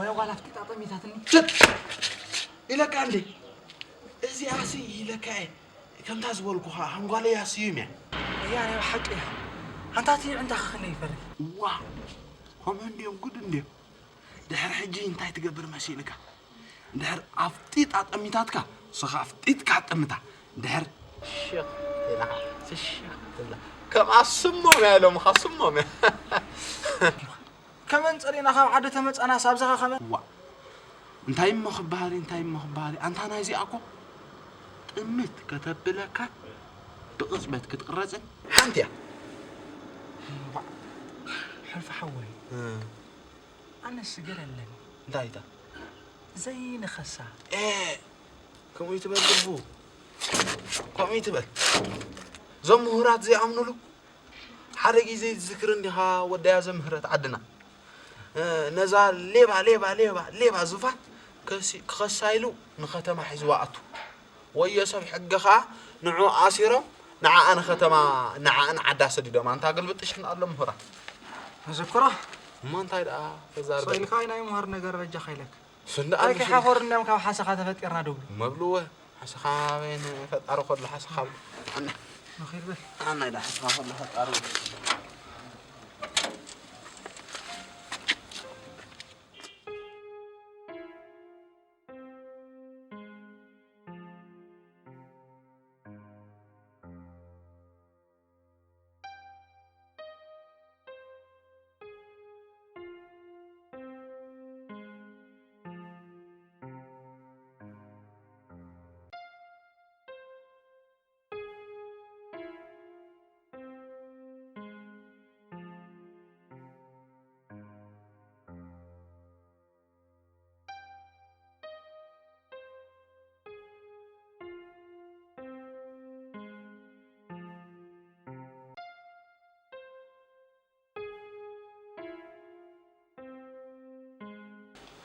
ወይ ጓል ኣፍጢጣ ጠሚታትኒ። ትት ኢለካ እንዴ? እዚኣሲ ኢለካ እየ። ከምታ ዝበልኩኻ ሃንጓለይ ኣስዩም እያ። እያ ናይ ሓቂ እያ። ኣንታ እቲ ዕንታ ክኽለ ይፈሪ። ዋ ከምኡ እንድዮም ጉድ እንድዮም። ድሕሪ ሕጂ እንታይ ትገብር መሲልካ? ድሕር ኣፍጢጣ ጠሚታትካ ንስኻ ኣፍጢጥካ ጠምታ። ድሕር ሽኽ ኢልኻ ስሽኽ ትብላ። ከምኣ ስሞም እያ ኢሎምኻ ስሞም እያ። ከመን ጸሪና ካብ ዓዲ ተመጻና ሳብዛኻ ከመን ዋ እንታይ እሞ ክበሃል እንታይ እሞ ክበሃል ኣንታ ናይዚኣ እኮ ጥምት ከተብለካ ብቕጽበት ክትቕረጽን ሓንቲ እያ። ሕልፊ ሓወይ ኣነስ ገለ ኣለኒ እንታይ እታ ዘይንኸሳ ኤ ከምኡ ይትበል ግቡ ከምኡ ይትበል እዞም ምሁራት ዘይኣምኑሉ ሓደ ግዜ ዝክር እንዲኻ ወዳያ ዘምህረት ዓድና ነዛ ሌባ ሌባ ሌባ ሌባ ዙፋን ክኸሳ ኢሉ ንኸተማ ሒዝዋ ኣቱ ወዮ ሰብ ሕጊ ኸዓ ንዑ ኣሲሮም ንዓኣ ንኸተማ ንዓኣ ንዓዳ ሰዲዶም ኣንታ ግልብጥሽን ኣሎ ምሁራት መዘክሮ እሞ እንታይ ደኣ ተዛርበ ኢልካ ናይ ምሁር ነገር በጃ ከይለክ ስንዳ ኣይከ ሓኾር እንዲያም ካብ ሓሰኻ ተፈጢርና ደብሉ መብልወ ሓሰኻ በይን ፈጣሪ ከሎ ሓሰኻ ኣነ መኺር በል ኣነ ኢዳ ሓሰኻ ከሎ ፈጣሪ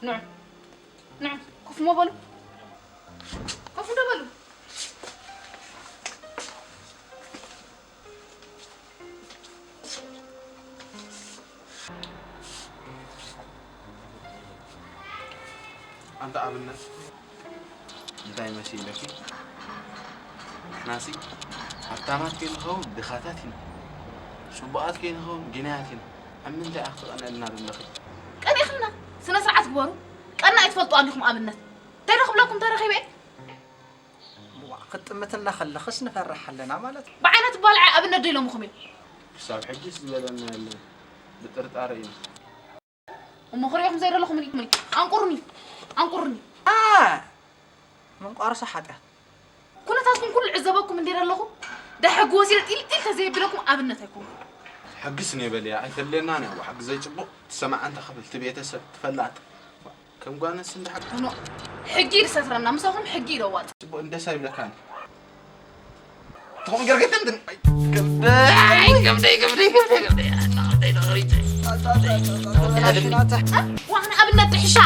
ንዑ ንዑ ኮፍ ሞ በሉ ኮፍ እንዶ በሉ። ኣንታ ኣብነት እንታይ መሲለኪ ንሕናሲ ሃብታማት ከይንኸውን ድኻታት ኢና ፅቡቓት ከይንኸውን ግናያት ኢና ኣብ ምንታይ ኣኽትቐንዕልና ዘለኺ ቀኒኽና ስነ ስርዓት ግበሩ። ቀና ኣይትፈልጡ ኣሊኹም ኣብነት እንታይ ዶ ክብለኩም ተረኺበ ዋዕ ክትጥምትና ከለኽስ ንፈርሕ ኣለና ማለት እዩ። ብዓይነት ባልዓ ኣብነት ዶ ኢሎምኹም እዮም ክሳብ ሕጂስ ዝበለና የለን ብጥርጣረ ኢና እሞ ክሪኦኹም ዘይደለኹም ኣንቁርኒ ኣንቁርኒ ምንቋርሶ ሓጢኣት ኩነታትኩም ኩሉ ዕዘበኩም እንዴ ደለኹ ዳሕጊ ወሲደ ጢልጢል ተዘየብለኩም ኣብነት ኣይኮንኩም ሕግስ ኔበልያ ኣይተልየናን እያ ዋሕጊ ዘይፅቡቕ ትሰማዓ እንተ ክብል ትቤተሰብ ትፈላጥ ከም ጓነስ እንዳ ሕጊ ሕጊ ይሰፍረና ምሳኹም ሕጊ ይደዋፅ ፅቡቕ እንደስ ኣይብለካን ትኹም ገርገት እንትን ዋና ኣብነት ጥሕሻ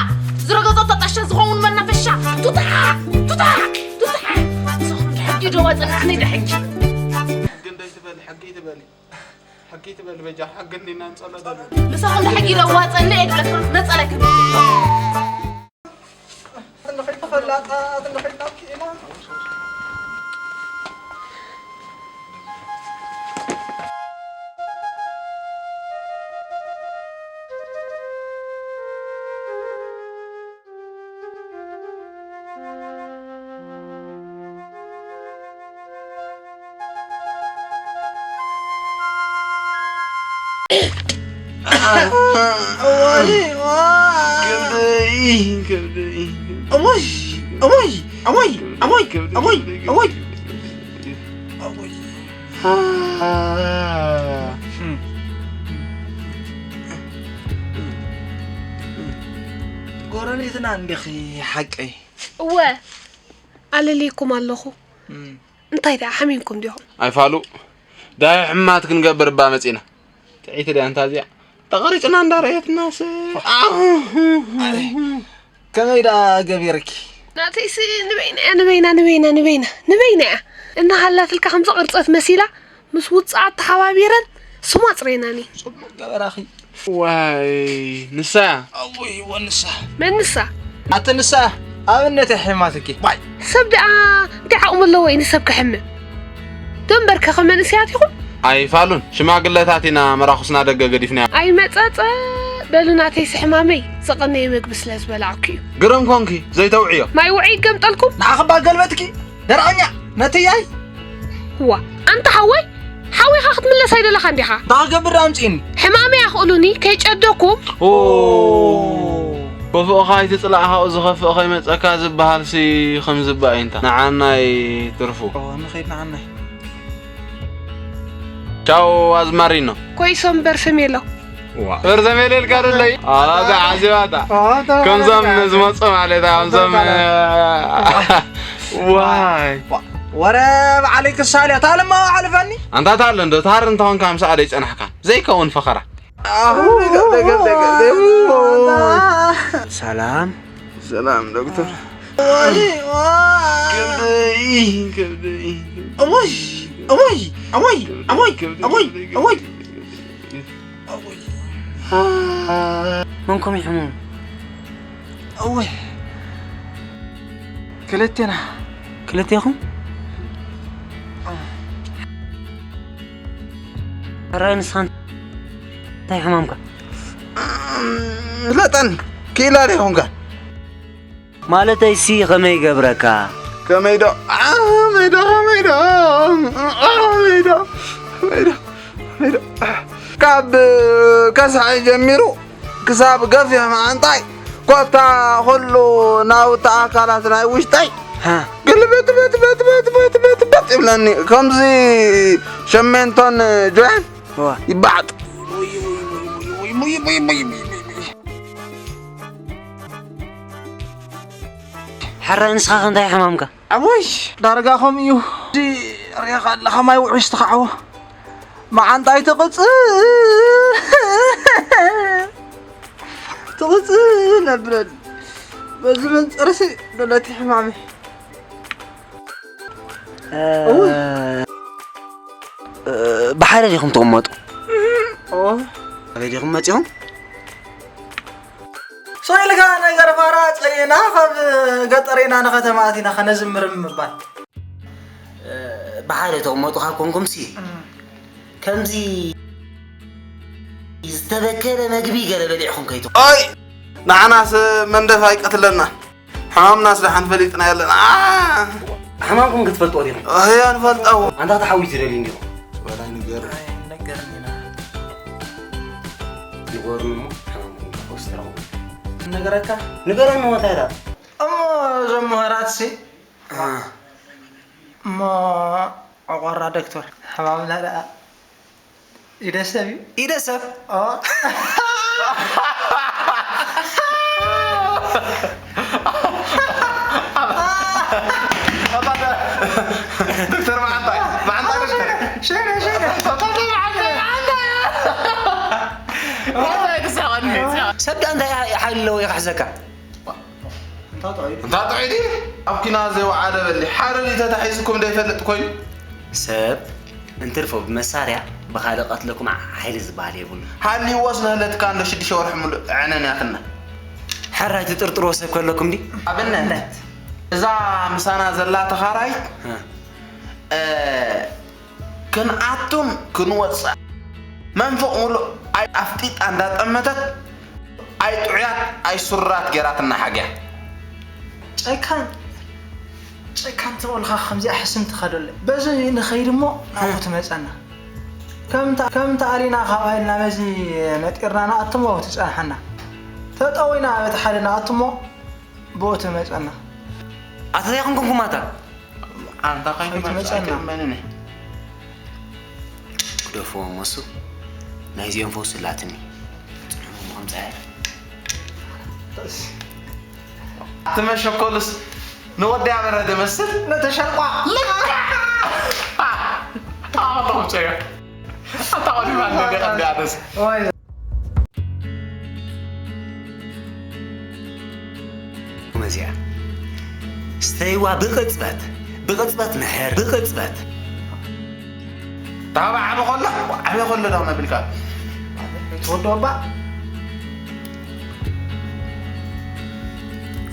ዝረገጾ ተጣሻ ዝኸውን መናፈሻ ቱታ ቱታ ቱታ ንስኹም ሕጊ ደዋፅና ኣነ ድሕጊ ሕጊ እንዳይትበል ሕጊ ትበል ሕጊ ትበል በጃ ሕጊ እንዲና ንፀሎ ደለ ምሳኹም ድሕጊ ደዋፀና እየ ድብለኩም ነፀላ ክብል እንድሕር ተፈላጣት እንድሕር ናብ ክኢላ እሞይ እሞይ እሞይ እሞይ እሞይ እሞይ እሞይ እሞይ ጎረቤትና እንዲኺ ሓቀይ እወ ኣለልየኩም ኣለኹ እንታይ ደኣ ሓሚምኩም ዲኹም ኣይፋሉ ዳይ ሕማት ክንገብር እባ መጺና ጥዒት ደኣ እንታ እዚኣ ተቐሪጽና እንዳረየትና ስ ከመይ ደኣ ገቢርኪ ናተይስ ንበይና እያ ንበይና ንበይና ንበይና ንበይና እያ እናሃላትልካ ከምዚ ቅርጸት መሲላ ምስ ውጽኣት ተሓባቢረን ስማ ጽሬናኒ ጽቡቅ ገበራኺ ዋይ ንሳ እያ። ኣቦይ ወንሳ መን ንሳ? ኣቲ ንሳ ኣብነት እያ ሒማትኪ። ዋይ ሰብ ደኣ እንታይ ዓቕሚ ኣለዎ እዩ ንሰብ ከሕምም? ዶ እምበር ከኸ መንእሰያት ኢኹም? ኣይፋሉን ሽማግለታት ኢና መራኹስና ደገ ገዲፍናዮ። ኣይመጸጸ በሉ ናተይሲ ሕማመይ ዘቐነየ መግቢ ስለ ዝበላዕኩ እዩ። ግርም ኮንኪ ዘይተውዕዮ። ማይ ውዑይ ይገምጠልኩም። ንዓኽባ ገልበጥኪ ደርዓኛ ነትያይ ዋ ኣንታ ሓወይ ሓዊኻ ክትምለስ ኣይደለኻን ዲኻ? እንታይ ክገብር ደኣ ኣምጺእኒ? ሕማመይ ኣኽእሉኒ ከይጨደኩም። ኮፍእኻ ኣይትጽላእ ካብኡ ዝኸፍእ ከይመጸካ ዝበሃልሲ ከምዝባእ እዩ እንታ ንዓናይ ትርፉ። ንኸይድ ንዓናይ ቻው ኣዝማሪኖ። ኮይሶም በርሰሜሎ። በርሰሜሎ ኢልካ ደለይ ኣታ ዓዚባታ ከምዞም ዝመፁ ማለት ከምዞም ዋይ ወረ በዓለይ ክሳልያ ታለማ ሓልፈኒ ኣንታ ታለ እንዶ ታር እንተኾንካ ምሳኣ ደይፀናሕካ ዘይከውን ፈኸራ ሰላም ሰላም ዶክተር እሞይ እሞይ እሞይ እሞይ እሞይ እሞይ መንኮም ይሕሙም እወይ ክልቴና ክልቴኹም ሕራይ ንስኻ እንታይ ሕማምካ ፍለጠኒ ክኢላ ዶ ይኹንካ ማለተይሲ ከመይ ይገብረካ ከመይ ዶ ከመይ ዶ ከመይ ዶ ከመይ ዶ ከመይ ዶ ካብ ከስሐ ጀሚሩ ክሳብ ገፊሕ መዓንጣይ ኮታ ኩሉ ናውቲ ኣካላት ናይ ውሽጠይ ግልብጥብጥብጥብጥብጥብጥ ይብለኒ ከምዚ ሸሜንቶን ጆያን ይበዓጥ ሕረ ንስኻ እንታይ ሕማምካ ኣቦይ ዳርጋ ከምኡ እዩ እዚ ሪኻ ኣለኻ ማይ ውዑይ ዝተኻዕዎ መዓንጣይ ትቕጽ ትቕጽ ነብለል በዚ መንፅርሲ ደለቲ ሕማሚ ብሓደ ዲኹም ትቕመጡ ኣበይ ዲኹም መፂኹም ስቕ ኢልካ ነገር ፋራ ጸሊእና ካብ ገጠር ኢና ንከተማ ኣቲና ከነዝምር ምባል ብሓደ ተቕመጡ ካብ ኮንኩምሲ ከምዚ ዝተበከለ መግቢ ገለ በሊዕኹም ከይትኹ ኣይ ንዓናስ መንደፍ ኣይቀትለና ሕማምናስ ደሓን ፈሊጥና የለና ሕማምኩም ክትፈልጥዎ ዲኹም ኣያ ንፈልጠዎ ኣንታ ተሓዊሱ ደልዩ እንዲኹም ወላይ ንገር ኣይነገርና ንገሩኒ እሞ ሕማምኩም ክትወስድ ረኹ ነገረካ ንገረኒ እንታይ ዳ እሞ እዞም ምሁራትሲ እሞ ዕቆራ ዶክተር ሕማምና ደኣ ኢደ ሰብ እዩ ኢደ ሰብ ዶክተር መዓንጣ መዓንጣ ዶክተር ሰብ ዳ እንታይ ሓይሊ ኣለዎ ይኽሕዘካ እንታ ጥዑይ ድዩ ኣብ ኲናት ዘይወዓለ በሊ ሓደ ድዩ ተታሒዝኩም ዘይፈልጥ ኮይኑ ሰብ እንትርፎ ብመሳርያ ብኻልእ ቀትለኩም ሓይሊ ዝበሃል የብሉ ሃልይዎስ ንህለትካ እንዶ ሽዱሽተ ወርሒ ሙሉእ ዕነን ያትና ሕራይ ትጥርጥርዎ ሰብ ከለኩም ድዩ ኣብነት እዛ ምሳና ዘላ ተኻራይት ክንኣቱን ክንወፅእ መንፍቕ ሙሉእ ኣይ ኣፍጢጣ እንዳጠመተት ኣይ ጥዑያት ኣይ ስሩራት ጌራትና ሓግያ። ጨካን ጨካን ተበልካ ከምዚኣ ሕስም ትኸደለ በዚ ንኸይድ እሞ ናብኡ ትመፀና ከምታ ኣሊና ካብኣ ኢልና በዚ ነጢርና ንኣትሞ ትፀንሓና ተጠዊና በቲ ሓደ ንኣትሞ ብኡ ትመፀና ኣታ እንታይ ኮንኩም ኩማታ ኣንታ ከይትመፅእ ኣይትእመንን እየ ግደፍዎም እሱ ናይዚኦም ፈውሲ ኣላትኒ ፅንሕዎም ከምፅኣ እቲ መሸኮልስ ንወዲ ኣበረ ደመስል ነተሸቋ ኣታ ቆዲማ እንደገ ቀዲኣደስ መዚኣ ስተይዋ ብቕፅበት ብቕፅበት ምሕር ብቕፅበት ታባ ዓቢ ከሎ ዓቢ ከሎ ዶ ክነብልካ ትወደኦ እባ።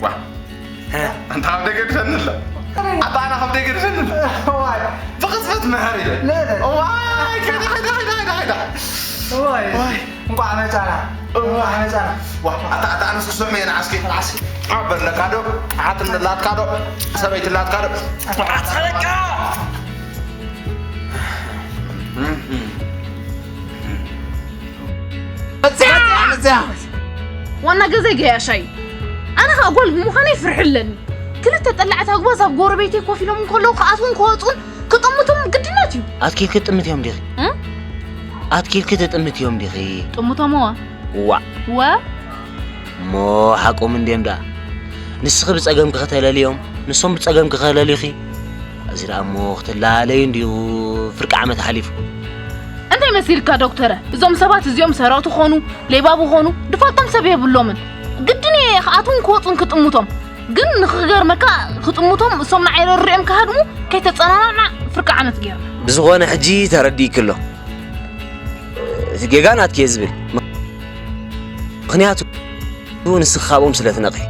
ዋ፣ ኣንታ ካብ ደገ ድፈንለ። ኣታ ኣና ካብ ደገ ድፈንለ። ዋይ። ብቕጽበት መኸር ኢለ። ለ፣ ለ። ዋይ፣ ከይዳ፣ ከይዳ፣ ከይዳ፣ ከይዳ፣ ከይዳ። ዋይ። ዋይ። እንቋዕ መጻና። ዋይ። እንቋዕ መጻና። ዋ፣ ኣታ፣ ኣታ ኣነስ ክስዕሞ እየ ንዓስኪ። ንዓስኪ። ዓበር ኣለካ ዶ? ዓት እንደላትካ ዶ? ሰበይቲ ኣላትካ ዶ? ዓት ኣለካ። መጽያ፣ መጽያ። ዋና ገዛይ ገያሻይ። ኣነ ኸኣ ጓል ብምዃነይ ፍርሒ ኣለኒ። ክልተ ጠላዕቲ ኣጉባዝ ኣብ ጎረቤተይ ኮፍ ኢሎም እንከለዉ ክኣትዉን ክወጹን ክጥምቶም ግድነት እዩ። ኣትኪልኪ ትጥምትዮም ዲኺ? እ? ኣትኪልኪ ትጥምትዮም ዲኺ? ጥምቶምዋ። ዋዕ። ወ? እሞ ሓቆም እንድዮም ደኣ። ንስኺ ብጸገምኪ ከተለልዮም፣ ንሶም ብጸገምኪ ከለልዩኺ። እዚ ደኣ እሞ ክትላለዩ እንድዩ ፍርቂ ዓመት ሓሊፉ። እንታይ መሲልካ ዶክተረ? እዞም ሰባት እዚኦም ሰረቕቲ ኾኑ፣ ሌባ ብኾኑ፣ ድፋልጦም ሰብ የብሎምን። ግድን እየ ክኣትዉን ክወጹን ክጥምቶም። ግን ንኽገርመካ ክጥምቶም እሶም ንዓይ ረሪኦም ክሃድሙ ከይተጸናናዕና ፍርቂ ዓመት ገይርና። ብዝኾነ ሕጂ ተረዲእኪ ኣሎ። እቲ ጌጋ ናትኪ እየ ዝብል። ምኽንያቱ ንስኺ ካብኦም ስለ ትነቕሒ።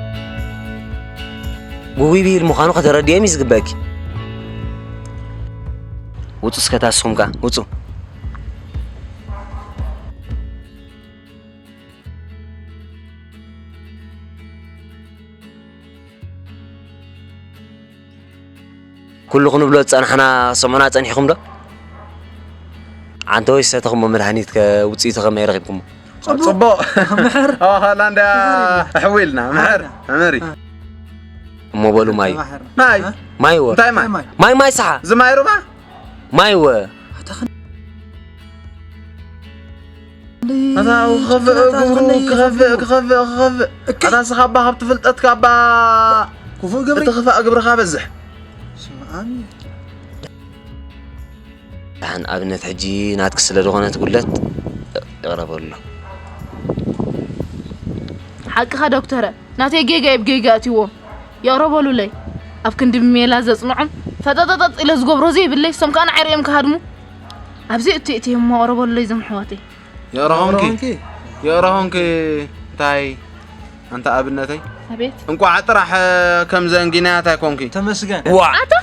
ውይ ብሂል ምዃኑ ከተረድኦም እዩ ዝግበእኪ። ውጹ እስከ ታስኹም ከኣ ውጹ። ኩሉ ክንብሎ ዝጸናሕና ሰሙና ጸኒሕኩም ዶ? ዓንተ ወይ ሰተኹሞ መድሃኒት ከ ውጽኢቱ ከመይ ረኺብኩሞ? ጽቡቕ። ጽቡቕ። ምሕር። ኣዋኻላ እንዳ ምሕር እዩ። ኣሕዊልና፣ ምሕር፣ ምሕር እዩ። እሞ በሉ ማይ። ምሕር። ማይ። እ? ማይ ወ። እንታይ ማይ? ማይ። ማይ፣ ማይ ሰሓ። እዚ ማይ ሩባ? ማይ ወ። ኣታ ኽን-፣ ኣታ ክኸፍእ ክኸፍእ ግብሩ፣ ክኸፍእ፣ ክኸፍእ፣ ክኸፍእ፣ ክኸፍእ። እከይ። ኣታ ስኻ እባ ካብቲ ፍልጠትካ እባ ክፉእ ግብሪ። እቲ ክፋእ ግብርኻ በዝሕ። ስምዓኒ። ደሓን ኣብነት ሕጂ ናትኪ ስለ ዝኾነት ጉድለት ይቕረ በሎ። ሓቅኻ ዶክተረ፣ ናተይ ጌጋ እየ ብጌጋ ኣእትይዎ። ይቕረ በሉለይ። ኣብ ክንዲ ብሜላ ዘጽንዖም ፈጠጠጠጥ ኢለ ዝገብሮ ዘይብለይ፣ እሶም ከኣ ንዓይ ርእዮም ክሃድሙ። ኣብዚ እትእትዮም እሞ ይቕረ በሉለይ እዞም ኣሕዋተይ። ይቕረ ኾንኪ፣ ይቕረ ኾንኪ። ይቕረ ኾንኪ እንታይ ኣንታ ኣብነተይ? ኣቤት። እንቋዕ ጥራሕ ከምዘን ጊናያት ኣይኮንኪ። ተመስገን። ዋዕ! ኣታ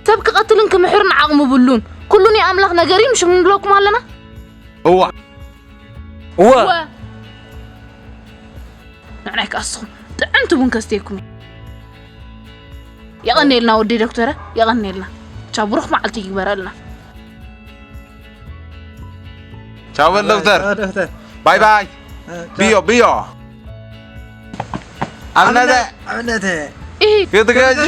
ሰብ ክቐትልን ክምሕርን ዓቕሚ ብሉን። ኩሉ ናይ ኣምላኽ ነገር እዩ፣ ምሽ ንብለኩም ኣለና። እዋ። እወ። እወ። ንዕናይ ከኣ እስኹም ጥዕምቲ ቡን ከስተየኩም። የቐንየልና ወዲ ዶክተረ፣ የቐንየልና። ቻው፣ ብሩኽ መዓልቲ ይግበረልና። ቻው በል ዶክተር። ቻው ዶክተር። ባይ ባይ። እ፣ ቻው። ብዮ፣ ብዮ። ኣብነተ። ኣብነተ። ኢሂ። ክትገጂ።